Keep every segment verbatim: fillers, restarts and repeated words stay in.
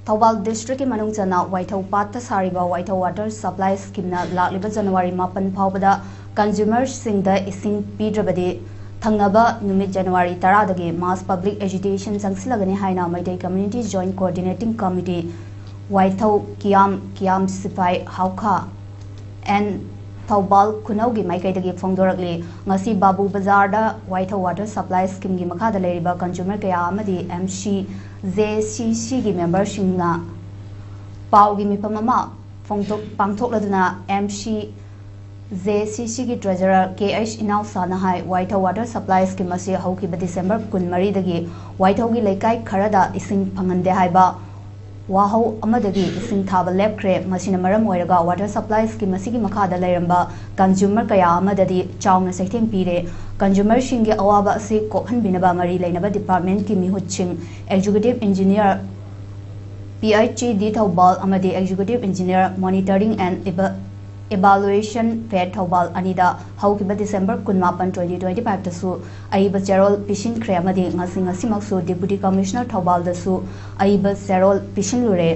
ꯊꯧꯕꯥꯜ ꯗꯤꯁꯇ꯭ꯔꯤꯛꯀꯤ ꯃꯅꯨꯡ ꯆꯟꯅ ꯋꯥꯏꯊꯧ ꯄꯥꯠꯇ ꯁꯥꯔꯤꯕ ꯋꯥꯏꯊꯧ ꯋꯥꯇꯔ ꯁꯄ꯭ꯂꯥꯏ ꯁ꯭ꯀꯤꯝꯅ ꯂꯥꯛꯂꯤꯕ ꯖꯅꯋꯥꯔꯤ ꯃꯥꯄꯟ ꯐꯥꯎꯕꯗ ꯀꯟꯖꯨꯃꯔꯁꯤꯡꯗ ꯏꯁꯤꯡ ꯄꯤꯗ꯭ꯔꯕꯗꯤ ꯊꯪꯅꯕ ꯅꯨꯃꯤꯠ ꯖꯅꯋꯥꯔꯤ ꯇꯔꯥꯗꯒꯤ ꯃꯥꯁ ꯄꯕ꯭ꯂꯤꯛ ꯑꯦꯖꯤꯇꯦꯁꯟ ꯆꯪꯁꯤꯜꯂꯒꯅꯤ ꯍꯥꯏꯅ Meitei community joint coordinating committee Waithou Kiyam, Kiyam Siphai Haokha and Thoubal ꯈꯨꯅꯧꯒꯤ ꯃꯥꯏꯀꯩꯗꯒꯤ ꯐꯣꯡꯗꯣꯔꯛꯂꯤ꯫ ꯉꯁꯤ ꯕꯥꯕꯨ ꯕꯖꯥꯔꯗ ꯋꯥꯏꯊꯧ ꯋꯥꯇꯔ ꯁꯄ꯭ꯂꯥꯏ ꯁ꯭ꯀꯤꯝꯒꯤ ꯃꯈꯥꯗ ꯂꯩꯔꯤꯕ ꯀꯟꯖꯨꯃꯔ ꯀꯌꯥ ꯑꯃꯗꯤ ꯑꯦꯝ ꯁꯤ ꯖꯦ ꯁꯤ ꯁꯤꯒꯤ ꯃꯦꯝꯕꯔꯁꯤꯡꯅ ꯄꯥꯎꯒꯤ ꯃꯤꯐꯝ ꯑꯃ ꯐꯣꯡꯗꯣꯛ-, ꯄꯥꯡꯊꯣꯛꯂꯗꯨꯅ ꯑꯦꯝ ꯁꯤ ꯖꯦ ꯁꯤ ꯁꯤꯒꯤ ꯇ꯭ꯔꯦꯖꯔꯔ ꯀꯦ ꯑꯩꯆ ꯏꯅꯥꯎꯁꯥꯅ ꯍꯥꯏ, ꯋꯥꯏꯊꯧ ꯋꯥꯇꯔ ꯁꯄ꯭ꯂꯥꯏ ꯁ꯭ꯀꯤꯝ ꯑꯁꯤ ꯍꯧꯈꯤꯕ ꯗꯤꯁꯦꯝꯕꯔ ꯀꯨꯟꯃꯔꯤꯗꯒꯤ ꯋꯥꯏꯊꯧꯒꯤ ꯂꯩꯀꯥꯏ ꯈꯔꯗ ꯏꯁꯤꯡ ꯐꯪꯍꯟꯗꯦ ꯍꯥꯏꯕ ꯋꯥꯍꯧ ꯑꯃꯗꯒꯤ ꯏꯁꯤꯡ ꯊꯥꯕ ꯂꯦꯞꯈ꯭ꯔꯦ꯫ ꯃꯁꯤꯅ ꯃꯔꯝ ꯑꯣꯏꯔꯒ ꯋꯥꯇꯔ ꯁꯄ꯭ꯂꯥꯏ ꯁ꯭ꯀꯤꯝ ꯑꯁꯤꯒꯤ ꯃꯈꯥꯗ ꯂꯩꯔꯝꯕ ꯀꯟꯖꯨꯃꯔ ꯀꯌꯥ ꯑꯃꯗꯗꯤ ꯆꯥꯎꯅ ꯆꯩꯊꯦꯡ ꯄꯤꯔꯦ꯫ ꯀꯟꯖꯨꯃꯔꯁꯤꯡꯒꯤ ꯑꯋꯥꯕ ꯑꯁꯤ ꯀꯣꯛꯍꯟꯕꯤꯅꯕ ꯃꯔꯤ ꯂꯩꯅꯕ ꯗꯤꯄꯥꯔꯠꯃꯦꯟꯠꯀꯤ ꯃꯤꯍꯨꯠꯁꯤꯡ, executive engineer, P H E D Thoubal ꯑꯃꯗꯤ ꯑꯦꯛꯖꯤꯀ꯭ꯌꯨꯇꯤꯚ ꯏꯟꯖꯤꯅꯤꯌꯔ, ꯃꯣꯅꯤꯇꯔꯤꯡ ꯑꯦꯟ ꯏꯚꯥ-, ꯏꯚꯥꯂꯨꯑꯦꯁꯟ ꯐꯦꯗ ꯊꯧꯕꯥꯜ ꯑꯅꯤꯗ ꯍꯧꯈꯤꯕ ꯗꯤꯁꯦꯝꯕꯔ ꯀꯨꯟꯃꯥꯄꯟ, ꯇ꯭ꯋꯦꯟꯇꯤ ꯇ꯭ꯋꯦꯟꯇꯤ ꯐꯥꯏꯚꯇꯁꯨ ꯑꯏꯕ ꯆꯦꯔꯣꯜ ꯄꯤꯁꯤꯟꯈ꯭ꯔꯦ ꯑꯃꯗꯤ ꯉꯁꯤ, ꯉꯁꯤꯃꯛꯁꯨ ꯗꯤꯄꯨꯇꯤ ꯀꯃꯤꯁꯅꯔ ꯊꯧꯕꯥꯜꯗꯁꯨ ꯑꯏꯕ ꯆꯦꯔꯣꯜ ꯄꯤꯁꯤꯜꯂꯨꯔꯦ꯫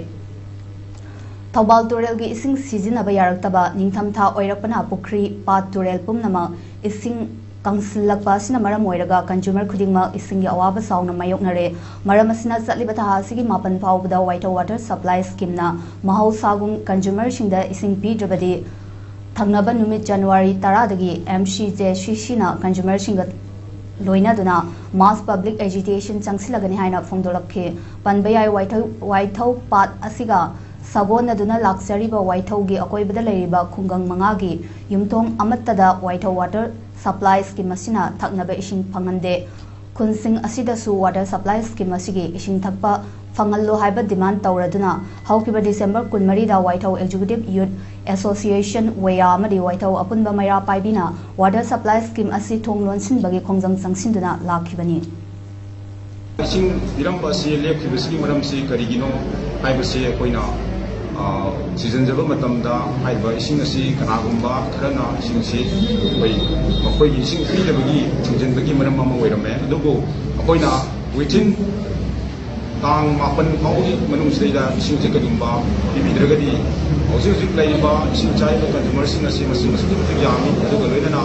ꯊꯧꯕꯥꯜ ꯇꯨꯔꯦꯜꯒꯤ ꯏꯁꯤꯡ ꯁꯤꯖꯤꯟꯅꯕ ꯌꯥꯔꯛꯇꯕ, ꯅꯤꯡꯊꯝꯊꯥ ꯑꯣꯏꯔꯛꯄꯅ ꯄꯨꯈ꯭ꯔꯤ, ꯄꯥꯠ, ꯇꯨꯔꯦꯜ ꯄꯨꯝꯅꯃꯛ ꯏꯁꯤꯡ ꯀꯪꯁꯤꯜꯂꯛꯄ ꯑꯁꯤꯅ ꯃꯔꯝ ꯑꯣꯏꯔꯒ ꯀꯟꯖꯨꯃꯔ ꯈꯨꯗꯤꯡꯃꯛ ꯏꯁꯤꯡꯒꯤ ꯑꯋꯥꯕ ꯆꯥꯎꯅ ꯃꯥꯌꯣꯛꯅꯔꯦ꯫ ꯃꯔꯝ ꯑꯁꯤꯅ ꯆꯠꯂꯤꯕ ꯊꯥ ꯑꯁꯤꯒꯤ ꯃꯥꯄꯟ ꯐꯥꯎꯕꯗ ꯋꯥꯏꯊꯧ ꯋꯥꯇꯔ ꯁꯄ꯭ꯂꯥꯏ ꯁ꯭ꯀꯤꯝꯅ ꯃꯍꯧꯁꯥꯒꯨꯝ ꯀꯟꯖꯨꯃꯔꯁꯤꯡꯗ ꯏꯁꯤꯡ ꯄꯤꯗ꯭ꯔꯕꯗꯤ ꯊꯪꯅꯕ ꯅꯨꯃꯤꯠ ꯖꯅꯋꯥꯔꯤ ꯇꯔꯥꯗꯒꯤ ꯑꯦꯝ ꯁꯤ ꯖꯦ ꯁꯤ ꯁꯤꯅ ꯀꯟꯖꯨꯃꯔꯁꯤꯡꯒ ꯂꯣꯏꯅꯗꯨꯅ ꯃꯥꯁ ꯄꯕ꯭ꯂꯤꯛ ꯑꯦꯖꯤꯇꯦꯁꯟ ꯆꯪꯁꯤꯜꯂꯒꯅꯤ ꯍꯥꯏꯅ ꯐꯣꯡꯗꯣꯛꯂꯛꯈꯤ꯫ ꯄꯟꯕ ꯌꯥꯏ, ꯋꯥꯏꯊꯧ, ꯋꯥꯏꯊꯧ ꯄꯥꯠ ꯑꯁꯤꯒ ꯁꯥꯒꯣꯟꯅꯗꯨꯅ ꯂꯥꯛꯆꯔꯤꯕ ꯋꯥꯏꯊꯧꯒꯤ ꯑꯀꯣꯏꯕꯗ ꯂꯩꯔꯤꯕ ꯈꯨꯡꯒꯪ ꯃꯉꯥꯒꯤ ꯌꯨꯝꯊꯣꯡ ꯑꯃꯠꯇꯗ ꯋꯥꯏꯊꯧ ꯋꯥꯇꯔ ꯁꯄ꯭ꯂꯥꯏ ꯁ꯭ꯀꯤꯝ ꯑꯁꯤꯅ ꯊꯛꯅꯕ ꯏꯁꯤꯡ ꯐꯪꯍꯟꯗꯦ꯫ ꯈꯨꯟꯁꯤꯡ ꯑꯁꯤꯗꯁꯨ ꯋꯥꯇꯔ ꯁꯄ꯭ꯂꯥꯏ ꯁ꯭ꯀꯤꯝ ꯑꯁꯤꯒꯤ ꯏꯁꯤꯡ ꯊꯛꯄ ꯐꯪꯍꯜꯂꯨ ꯍꯥꯏꯕ ꯗꯤꯃꯥꯟ ꯇꯧꯔꯗꯨꯅ ꯍꯧꯈꯤꯕ ꯗꯤꯁꯦꯝꯕꯔ ꯀꯨꯟꯃꯔꯤꯗ ꯋꯥꯏꯊꯧ ꯑꯦꯛꯖꯤꯀ꯭ꯌꯨꯇꯤꯚ ꯌꯨꯠ ꯑꯦꯁꯣꯁꯤꯌꯦꯁꯟ, ꯋꯦꯌꯥ ꯑꯃꯗꯤ ꯋꯥꯏꯊꯧ ꯑꯄꯨꯟꯕ ꯃꯩꯔꯥ ꯄꯥꯏꯕꯤꯅ ꯋꯥꯇꯔ ꯁꯄ꯭ꯂꯥꯏ ꯁ꯭ꯀꯤꯝ ꯑꯁꯤ ꯊꯣꯡ ꯂꯣꯟꯁꯤꯟꯕꯒꯤ ꯈꯣꯡꯖꯪ ꯆꯪꯁꯤꯟꯗꯨꯅ ꯂꯥꯛꯈꯤꯕꯅꯤ꯫ ꯏꯁꯤꯡ ꯄꯤꯔꯝꯕ ꯑꯁꯤ ꯂꯦꯞꯈꯤꯕꯁꯤꯒꯤ ꯃꯔꯝꯁꯤ ꯀꯔꯤꯒꯤꯅꯣ ꯍꯥꯏꯕꯁꯤ ꯑꯩꯈꯣꯏꯅ, ꯑ, ꯊꯤꯖꯤꯟꯖꯕ ꯃꯇꯝꯗ ꯍꯥꯏꯔꯤꯕ ꯏꯁꯤꯡ ꯑꯁꯤ ꯀꯅꯥꯒꯨꯝꯕ ꯈꯔꯅ ꯏꯁꯤꯡꯁꯤ ꯑꯩꯈꯣꯏ ꯃꯈꯣꯏꯒꯤ ꯏꯁꯤꯡ ꯄꯤꯗꯕꯒꯤ ꯊꯤꯡꯖꯤꯟꯕꯒꯤ ꯃꯔꯝ ꯑꯃ ꯑꯣꯏꯔꯝꯃꯦ꯫ ꯑꯗꯨꯕꯨ ꯑꯩꯈꯣꯏꯅ within ꯇꯥꯡ ꯃꯥꯄꯟ ꯐꯥꯎꯕꯒꯤ ꯃꯅꯨꯡꯁꯤꯗꯩꯗ ꯏꯁꯤꯡꯁꯦ ꯀꯔꯤꯒꯨꯝꯕ ꯄꯤꯕꯤꯗ꯭ꯔꯒꯗꯤ, ꯍꯧꯖꯤꯛ ꯍꯧꯖꯤꯛ ꯂꯩꯔꯤꯕ ꯏꯁꯤꯡ ꯆꯥꯏꯕ consumerꯁꯤꯡ ꯑꯁꯤ ꯃꯁꯤꯡ ꯑꯁꯨꯛꯀꯤ ꯃꯇꯤꯛ ꯌꯥꯝꯃꯤ꯫ ꯑꯗꯨꯒ ꯂꯣꯏꯅꯅ